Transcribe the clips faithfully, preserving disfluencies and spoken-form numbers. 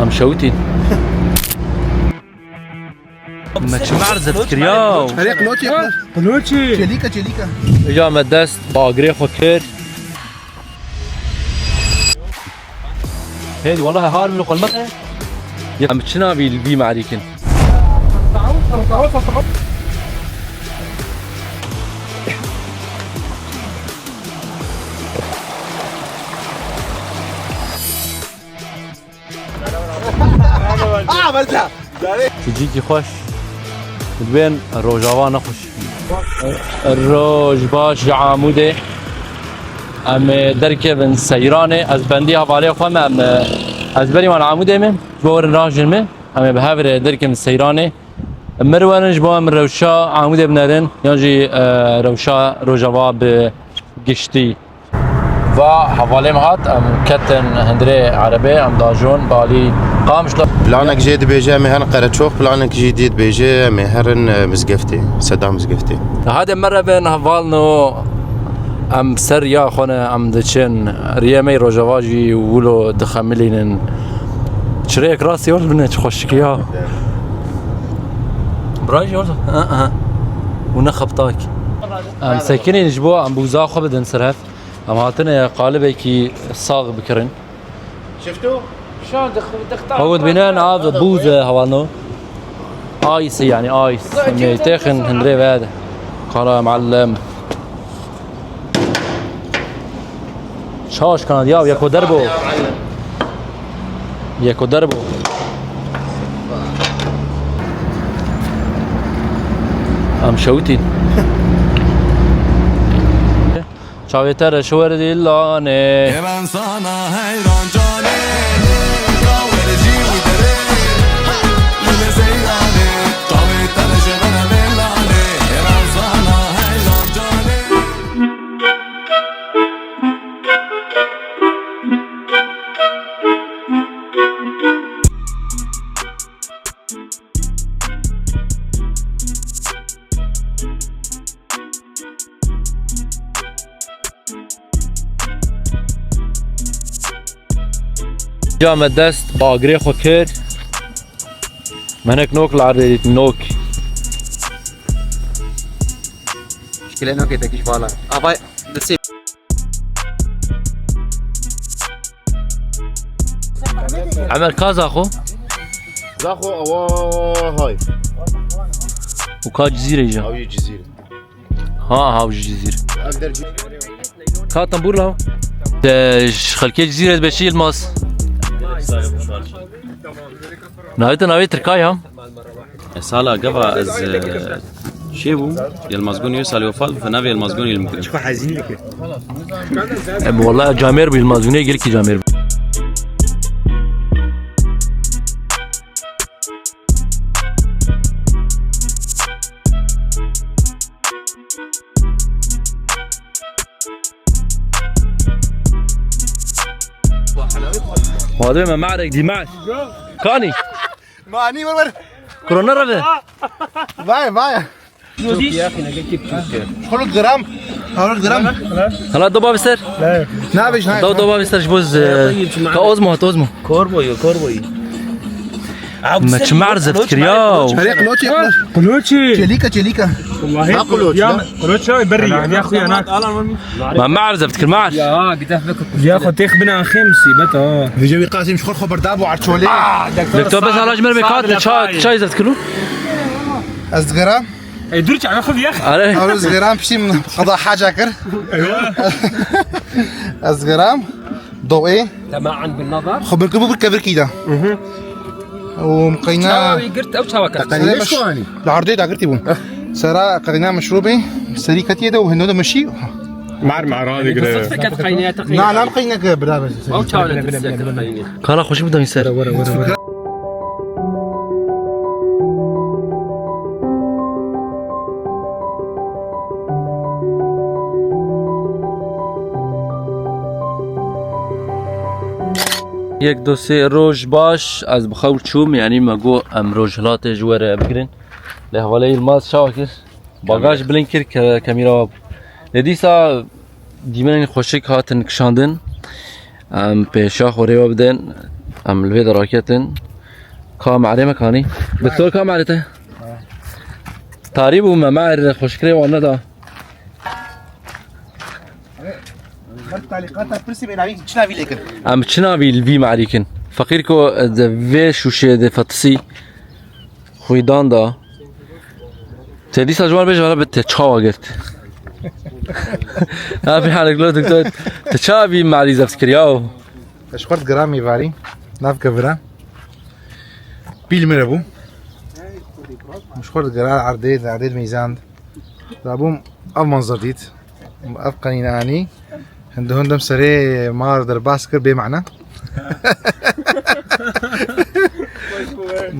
Em şewitîn. Me çi merze dikir ya? Herê qilokê xwe. Qilokê. Çelîka, çelîka. Îca me dest bi agirê xwe kir. Hêd, walahi har min qulmete. Ya em çi navî li vî merîkin? Çicîkî xweş. Dibên Rojava nexweş. Roj baş ji Amûdê. Em ê derkevin seyranê. Ez bendî hevalê xwe me, em, ez berî wan Amûdê me. Ji bo werin rajin me. Em ê bi hev re derkevin seyranê. Mir werin ji bo em rewşa Amûdê binerin. Yan jî, e, rewşa Rojava bi giştî. Va hevalê min hat, em ketin hundirê erebê, em dajon balî Qamişlo. Planek jê dibêje em ê herin Qereçox, planek jî dî dibêje em ê herin, e, Mizgeftê, Seda Mizgeftê. Hade merevin hevalno, em ser ya xwe ne, em diçin. Riyê me yê Rojava jî wilo dixemilînin. Çirêk rastî ol bine, çi xweşik ya. Birayê jî ol, ha, ha. Û ne xebtak. Em sekinîn ji bo em bûza xwe bidin ser hev. Em hatine qalibekî sax bikirin. Şifto? Şan dix-, dixtar. Ew dibînin av bûz e, hevalno. Ice yani, ice. Em ê têxin hundirê ve de. Kala muallim. Şaş kanad ya, yeko derbo. Yeko derbo. Em şewitîn. Çavê te reş wer dîlanê. Ê ben sana heyran canê, kawer cî û derê, li seyranê, çavê te reş wer dîlanê. Ê ben sana heyran canê. Ya me dest bi agirê xwe kir. Me hinek nok li erdê dît, nok. Şikilê nokê te kî ji bala. Avay, destê. Emer, ka Zaxo? Zaxo, awa hay. Û ka Cizîrê jî? Aw yê Cizîrê. Ha, ha, ji Cizîrê. Ev der Cizîrê. Ka tembûr la? Te ji xelkê Cizîrê dibe çi, Yilmaz? Navê te navê Tirkay ha? E, sala gava ez, e, çê bûm, Yilmaz Gunî wê salê wefat bû, navê Yilmaz Gunî li min kirin. Çiqo hezîn dike. Em wala camêr bû, Yilmaz Gunî gelkî camêr bû. Wadê me marek dî mar. Kanî. Manî wer wer. Korona reve. Vay vay. Xuluk gram. Xuluk gram. Hala doba biser. Nabij nabij. Do doba biser ji bo z-, ka ozmo, hat ozmo. Korboyu, korboyu. Me çi merze dikir ya. Herê qilokê xwe. Qilokê. Çelîka, çelîka. Wallahî. Ha, qilokê, ya, ya. Qilokê berî, ya, ya, xuya, na. Ma merze dikir, mer. Ya, gidef bik. Ya, xwe têx bina axê musîbet, ha. Vêca wî Qasim ji xwe xwe berda bû arçolê. Ah, doktor. Doktor, bes hala ji me re bê kat, çay, çay zeft kilo. Ez digeram. Ey, dur çay, xwe ya. Are. Ew ez digeram, piştî min qada haca kir. Eywa. Ez digeram. Doê. Temaan bin nazar. Xwe bin kibû bir kevirkî de. Mhm. Û miqeyna. Çawa wî girt, ew çawa kir? Teqenî Li erdê dagirtî bûn. Sera qeyna meşrûbê, serî ketiye de û hendo de mişî. Mar mar ha digire. Fırsat ket qeyneye teqî. Na, na qeyne ke biraber. Ew çawa ne tirsiye kir qeynê? Kala xweşik bidemî ser. Were, were, were. Yek do sê roj baş, ez bi xew çûm, yanî me got em rojhilatê ji we re bigirin. Lê hevalê Yilmaz çawa kir? Bagaj bilind kir, ke-, kemîra wa bû. Lê dîsa dîmenên xweşik hatin kişandin. Em pêşa xwe rêwe bidin. Em li vê de raketin. Ka merê me kanî. Doktor, ka merê te? Tarî bû me, mer xweşikirê wan neda. Her talîqata pirsî bê navî, çi navî lê kin? Em çi navî li vî merî kin? Feqîr ku di vê şûşê de fetisî xwîdan da. Te dîsa ji wan bêje, hala bi te çawa girt? Abi, halek lo doktor. Te çawa vî merî zebt kir ya? Ez xurt giramî varî. Nav kevira. Pîl min re bû. Ji xurt gira erdê, erdê meyzand. Rabûm ev manzar dît. Ev qenîne anî. Hindî hindî em serê mar derbas kir bê mena.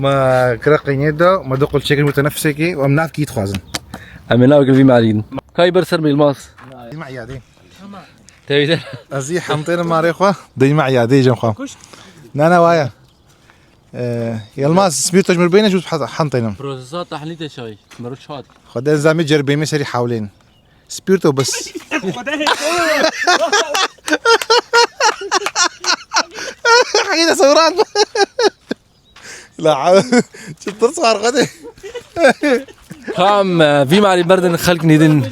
Me kira qeynê da, me du qul çêkin, wite nefsekê û em navkî dixwazin. Em ê navkî vî merî din. Kay ber ser Yilmaz. Dîme îyadê. Tevî de. Ez î hentêne marê xwe, dîme îyadê cem xwe. Na, na, waya. Ee, Yilmaz, spîrto ji mir bêne, jû hentêne. Prosesa tehlîtê çayî, mero çat. Xwedê ez zamê cerbêmê serî hewlên. Spîrto bes. Heyne sewran. La, çi tirs var xwedê. Kam, e, vî marî berdin xelk nîdin.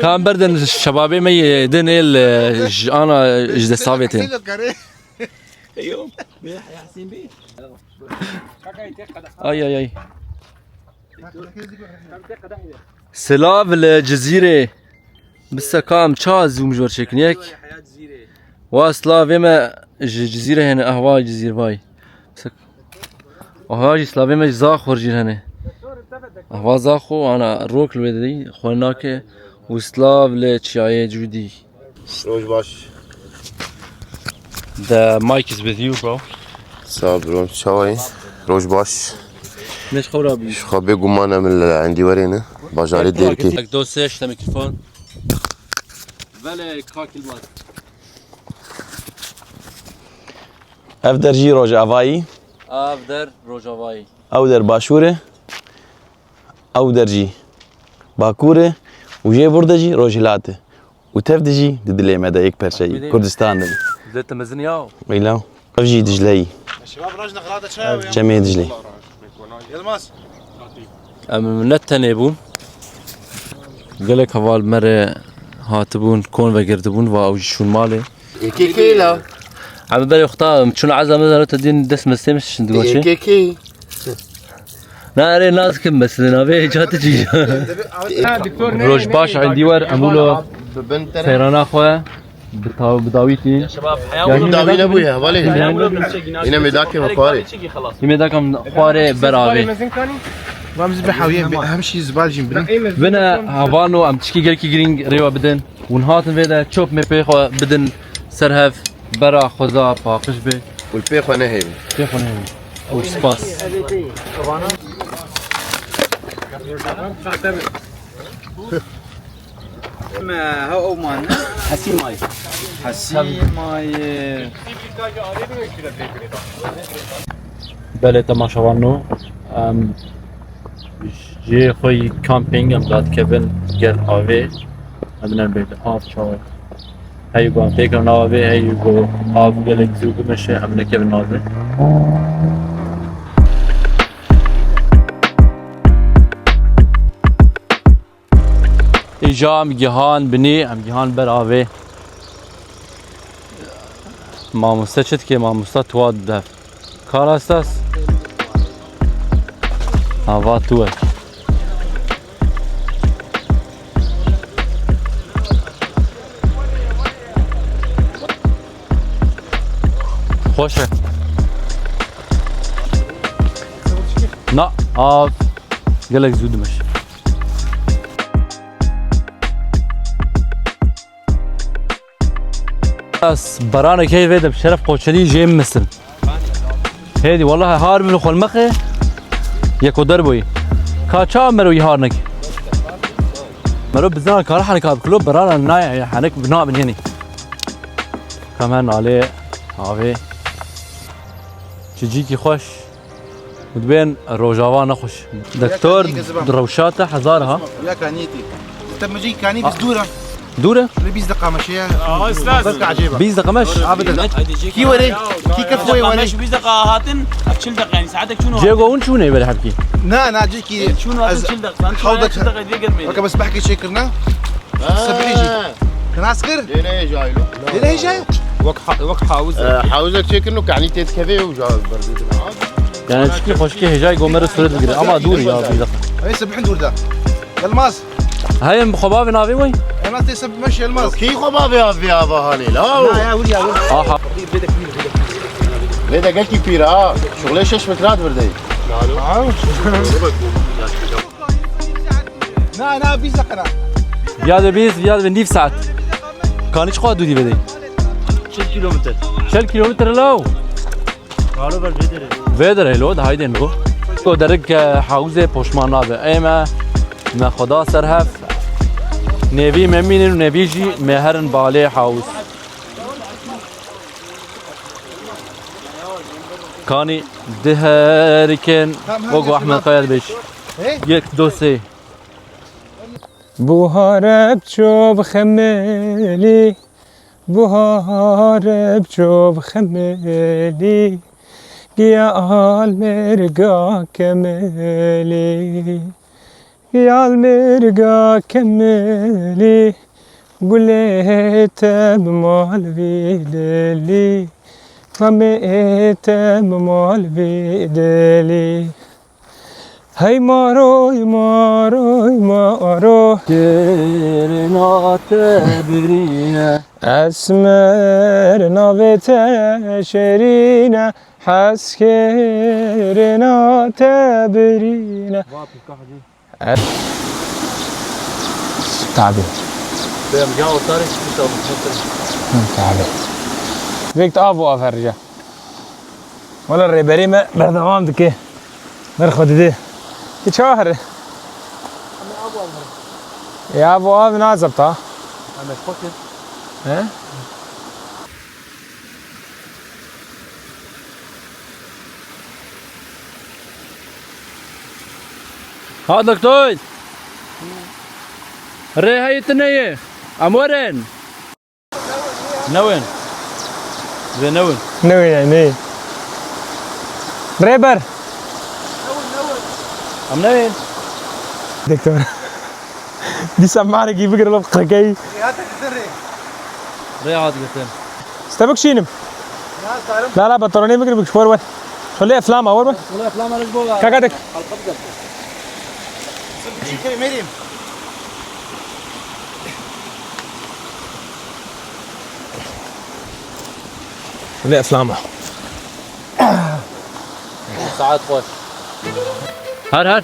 Kam berdin şebabê me yê din êl, e, ji ana, ji dest avêtin. Ay, ay, ay. Silav li Cizîrê. Bi sekam ça zûm ji wer çêkin yek. Wa silavê me ji Cizîrê hene, ehwa Cizîr vay. Sek-, ehwa jî silavê me ji Zaxo jî hene. Ehwa Zaxo ana rok li wê didî, xwe nake û silav li çiyayê Cûdî. Roj baş. The mic is with you, bro. Sağ ol, bro. Çawayî? Roj baş. Neş xew rabî. Ji xwe bê guman em li Endîwerê ne. Bajarê Dêrikê. Ek do sê işte mikrofon. Vele kakil var. Ev der jî rojavayî. Ev der rojavayî. Ew der başûr e. Ew der jî bakur e. Û jê vir de jî rojhilat e. Û tev de jî di dilê me de yek perçeyî Kurdistan de. Zê te mezin ya. Weyla. Ev jî Dicleyî. Şebab rajna xirata çawa ya? Çemê Dicleyî. Yilmaz. Em ne tenê bûn. Gelek heval me re hatibûn, kon vegirtibûn, va ew jî şûn malê. Ê kê kê la? Em berê xwe ta, em çûn eza me zero te dîn dest me stê me şişin digoçê. Ê kê kê? Na, erê, nas kim, mesela, navê hêca tu çi? Roj baş, Endîwer, em wilo seyrana xwe bi taw-, bi dawî tîn. Yanî dawî nebûye, hevalê. Yine mêdakê xwarê. Yine mêdakê xwarê ber avê. Vam zî bi hawiyê, bi hem şî zibal jîn bine. Bine, havano, em tişkî gelkî girîng rêwa bidin. Hûn hatin vê de çop me pê xwe bidin ser hev. Bera xweza paqij be. Û li pê xwe nehêvin. Pê xwe nehêvin. Û spas. Me ha o man. Hesî may. Hesî may. Belê temaşevanno, em jê xwe yî kampîng em dadikevin gel avê. Em ne bê av çawa. Hey, ku em têkevin nava vê, hey, ku av gelek zû bimeşe, em nekevin navê. Îja em gihan binî, em gihan ber avê. Mamoste çi dike? Mamosta tuwa dide. Karastas. Hava tu wek. Xweş e. Na, av gelek zû dimeşe. Ez beranek heye vê de bi şeref qoçelî jê misin. Hêdî, welahi har bibin xwe li mexê, yeko der boyî. Ka ça mero yî har nek. Mero bizan kara hanek abi kilo berana naya ya hanek bina binêni. Kamen alê avê. Çicîkî xweş. Dibên rojava nexweş. Doktor rewşa te hezar ha. Ya kanîtî. Te micî kanî biz dûra. Dûr e? Li bîst deqa meşe ye. Aha, îslas. Berka ecêb e. Bîst deqa meş? Abadan. Kî were? Kî kef wê were? Bîst deqa meş, bîst deqa hatin, ev çil deqa, yanî saetek çûn. Cêgo hûn çûne ber hebkî? Na, na, cekî. Çûn hatin çil deqa. Hewdek çil deqa diye gelmedi. Weke bes behkê çêkirine. Sebirê jî. Kinas kir? Lê ne hêjayî lo. Lê ne hêjayî? Wek ha-, wek hawuz e. Ee, hawuzek çêkirin û kanî tê dikeve û ja berdidin. Yani çikî xweşikê hêjayî gomerê sûret digire. Ama dûr ya, bîst deqa. Ev ê sebihîn dûr de. Yilmaz. Heye, bi xwe bavê navê wê? Yilmaz tê sebih meş Yilmaz. Kî xwe bavê avê ava hanê la? Na ya, wir ya, wir. Aha. Vê de gelkî pîr ha. Şuxulê şeş metre dibirdeyî. Na, na, bîst deqa na. Ya de bîst, ya de nîv saet. Kanî çiqa dûrî vedeyî? Çil kilometre. Çil kilometre law. Galo ver vê derê. Vê derê lo, de haydên lo. Ko derik, e, hawzê poşman nabe. Ê me, me xweda ser hev. Nevî me mînin û nevî jî me herin balê hawz. Kanî di herikin, wek Ahmed Kaya dibêj. Yek, do, sê. Buhar e biço bi xemelî, buhar e biço bi xemelî, giyal mirga kemelî, giyal mirga kemelî, gulê te bi mal vî dilî, xemê te bi mal vî dilî. Hey maro, hey maro, hey maro. Şêrina te birîne. Esmer navê te şêrîne. Hezkêrina te birîne. Va pîka hecî. E-, Tabi. Bêm ya otarê çıkmış almış. Hı, tabi. Vekt av û averja. Wala rêberê me berdewam dike. Ber xwe didê. Ti çawa here? Em ê av û av here. Ya bu av nazepta. Em ê xwe kir. He? Ha doktor. Rê heye ti neyê. Em werin. Newên. Vê newên. Newên, neyê. Rêber. Em newên. Doktor. Dîsa marekî bigir lo qirkeyî. Rê hat girtin. Stebik şînim. La la, bataronê bigir bik spor wer. Şolê eflama wer wer. Şolê eflama rej bola. Kaka dek. Halka bigir. Sen bir şey kere Meryem. Şolê eflama. Saet xweş. Her her.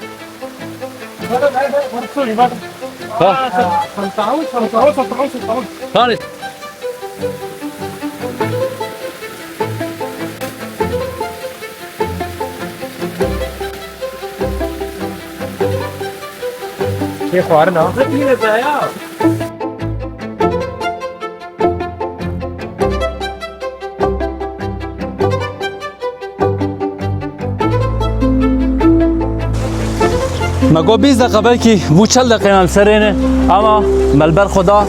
Ha. Tanê. Kê xwarina? Me got bîst deqa belkî bû çel deqeyên li serê ne, ama me li ber xwe da,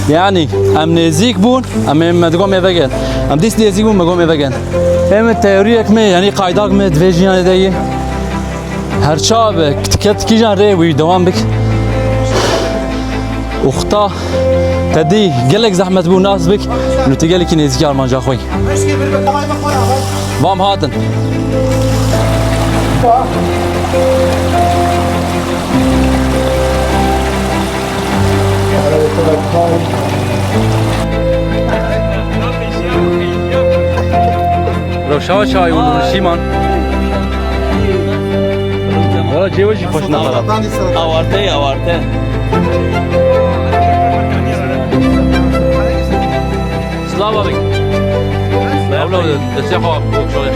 yanî em nêzîk bûn, em ê me digot ê vegerin. Em dîs nêzîk bûn, me got ê vegerin. Ê min teoriyek me, yanî qaydak me di vê jiyanê de ye. Her çawa be, tu ket kîjan rê wî dewam bik. Uxta te dî gelek zehmet bû nas bik, nû tu gelekî nêzîkî armanca xwe yî. Vam hatin. Rewşa we çawa ye û rûşîman? Wala cê we jî xweş nexera. Awarte ye, awarte. Slava bik. Ewle destê xwe bok şoye.